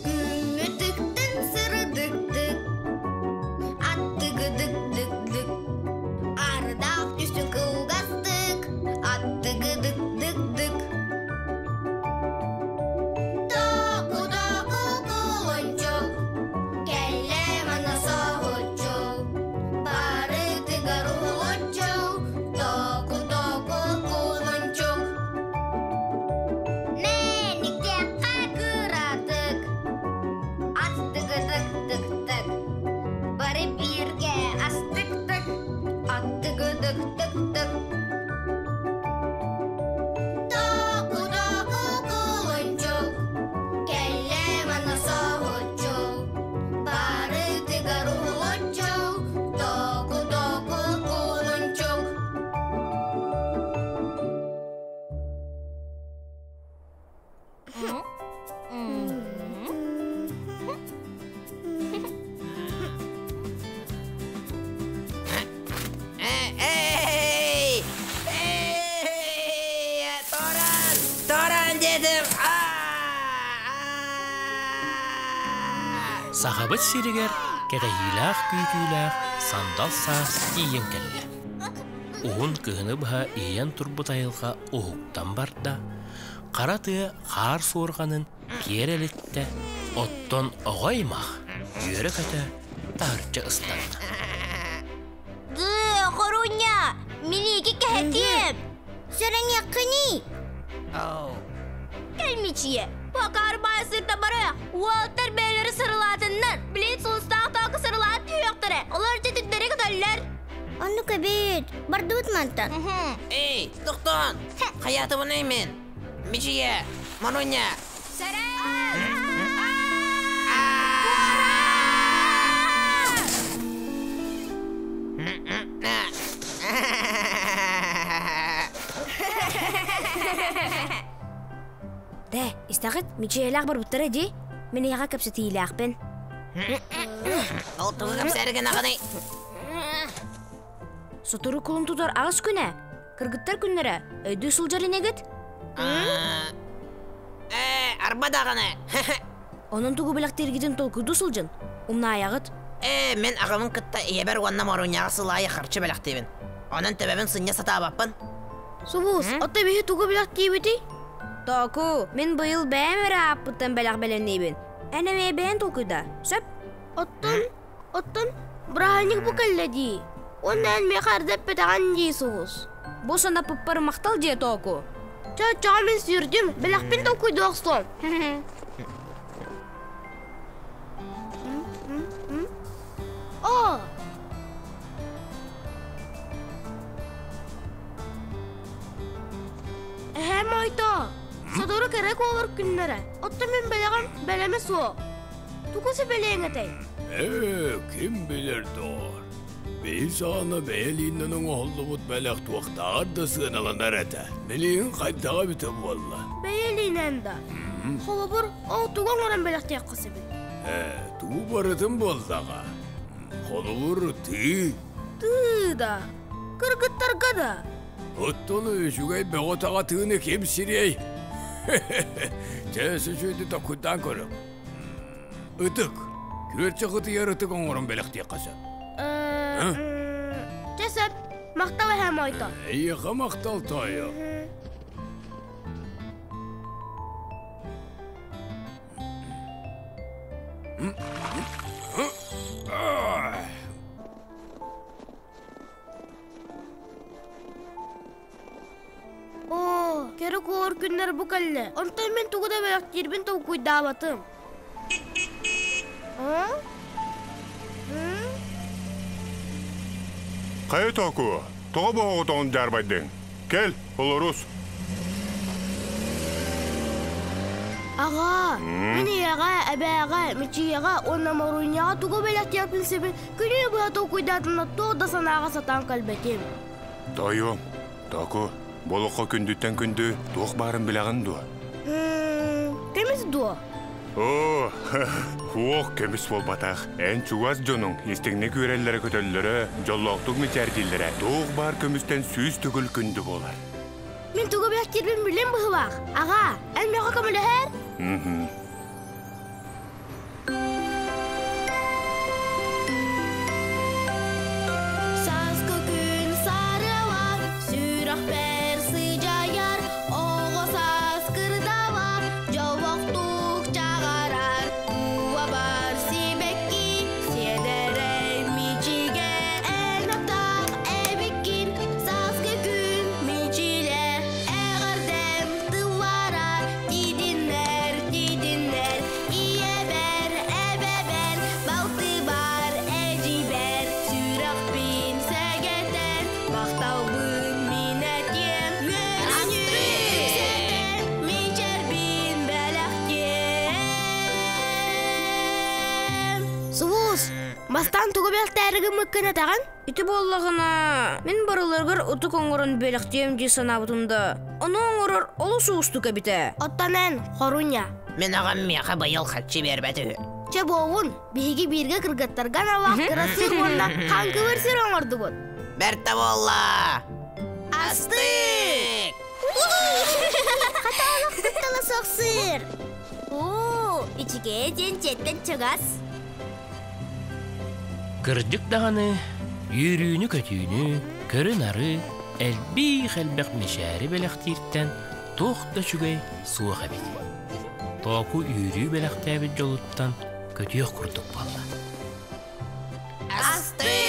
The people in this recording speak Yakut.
Күммүтүктэн сырдыктык, аттыгыдык-дык-дык, ардаах түсүн кылгастык, аттыгыдык-дык-дык. Току-току кулунчук, кэллэ манна соһуччу, барытыгар уһулуччу, току-току кулунчук. Мэниктэххэ кыратык, аттыгыдык-тык-тык, бары бииргэ астык-тык, аттыгыдык-тык-тык. Току-току кулунчук, кэллэ манна соһуччу, барытыгар уһулуччу, току-току кулунчук. Эй! Эй! Торан! Торан дедим! Сахабыт сиригэр кэтэһиилээх күүтүүлээх сандал саас тиийэн кэллэ. Уһун кыһыны быһа иһийэн турбут айылҕа уһуктан барда, хара тыа хаар суорҕанын киэр элиттэ, оттон оҕо аймах үөрэ-көтө таһырдьа ыстанна. Дыы, Хорунья, миники кэһэтиэм! Сэрэниэххиний? Кэлмичийэ, Покарбай сырда барыах, уолаттар бэйэлэри сырылаатыннар, билин сулустаах таакы сырылаат түһүөхтэрэ, олор дьэтиннэри көтөллөр. Оннук эбит, бардыбыт мантан. Эй, тохтоон! Хайаатыбыный мин? Мичийэ, Маруня! Тэ, истэҕит, Мичийэлээх барбыттара дии. Мин эйиэхэ кэпсэтиилээхпин. Ол тугу кэпсээри гынаҕыный? Сотору кулун тутар аҕыс күнэ. Кыргыттар күннэрэ. Өйдүү сылдьар инегит? Ээ, арба даҕаны. Онон тугу бэлэхтииргитин толкуйдуу сылдьын. Умнаайаҕыт. Ээ, мин аҕабын кытта ийэбэр уонна Моруняҕа сыл аайы харчы бэлэхтиибин. Онон төбөбүн сынньа сатаабаппын. Сулус, ото биһи тугу бэлэхтиибитий? Току, мин быйыл бэйэм эрэ ааппыттан бэлэх бэлэмниибин. Эн эмиэ бэйэн толкуйда, сөп? Оттон Оттон бырааһынньык бу кэллэ дии. Уонна эн миэхэ эрдэ эппэтэҕин дии соҕус. Бу санаппыппар махтал диэ Тооку. Чэ, оччоҕо мин сүүрдүм, бэлэхпин толкуйдуу охсуом. Оо! Эһээм ойто, сотору кэрэ куолар күннэрэ. Оттон мин бэлэҕим бэлэмэ суох. Тугу сүбэлиэҥ этэй? Ээ, ким билэр доор. Биһи саҕана бэйэлииннэн оҥоһуллубут бэлэх туохтааҕар да сыаналанар этэ. Билигин хайдаҕа эбитэ буолла? Бэйэлиинэн да. Холобур, ол тугу оҥорон бэлэхтиэххэ сөбүй? Ээ, тугу барытын буоллаҕа. Холобур, тыы. Тыы да. Кыргыттарга да. Оттон үчүгэй бөҕө-таҕа тыыны ким сириэй? Чэ, сүчүөтү токкуйдаан көрүҥ. Ытык. Күөрчэх ытыйар ытык оҥорон бэлэхтиэххэ сөп. Чэ сөп. Махтал эһээм ойто. Эйиэхэ махтал тоойо. Оо, кэрэ куор күннэр бу кэллэ. Онтон мин тугу да бэлэхтиирбин толкуйдаабатым. Хайа Току, тоҕо боһоҕутоҕун дьаарбайдыҥ? Кэл, олорус. Аҕаа, мин ийэҕэ, эбээҕэ, Мичийэҕэ уонна Моруйняҕа тугу бэлэхтиэхпин сөбүн күнү быһа толкуйдаатым да туох да санааҕа сатаан кэлбэтим. Тоойуом, Току, бу олоххо күндүттэн күндү туох баарын билэҕин дуо? Көмүс дуо? Оо, уох көмүс буолбатах. Эн чугас дьонуҥ истиҥник үөрэллэрэ-көтөллөрө, дьоллоохтук мичээрдииллэрэ туох баар көмүстэн 100 төгүл күндү буолар. Мин тугу бэлэхтиирбин билим быһыылаах. Аҕаа, эн миэхэ көмөлөһөр? Сааскы күн сарыала, сүрэхпэр сыдьайар, оҕо саас кырдала, дьоллоохтук чаҕарар, куобар сибэкки, сиэдэрэй мичигэ, эн аптаах эбиккин, сааскы күн мичилэ, эҕэрдэм тыллара, тиидиннэр, тиидиннэр, ийэбэр, эбэбэр, балтыбар, эдьиийбэр, сүрэхпин сэгэтэн, махталбын мин этиэм, үөрүүнү үксэтэн, мичээрбин бэлэхтиэм. Сулус, бастаан тугу бэлэхтээри гыммыккын этэҕин? Ити буоллаҕына, мин барыларыгар ытык оҥорон бэлэхтиэм дии санаабытым да, ону оҥорор олус уустук эбитэ. Оттон эн, хоруня. Мин аҕам миэхэ быйыл харчы биэрбэт үһү. Чэ буолун, биһиги бииргэ кыргыттарга аналлаах кыра сыр уонна хаҥкыбыр сир оҥордубут. Бэрт да буолла! Астык! Хатаалах куттала суох сыр! Оо, үчүгэй диэн дьиэттэн чугас. Кырдьык даҕаны, үөрүүнү-көтүүнү, көрү-нары, элбиих-элбэх мичээри бэлэхтииртэн туох да үчүгэй суох эбит. Тооку үөрүү бэлэхтээбит дьолуттан көтүөх курдук буолла. Астык!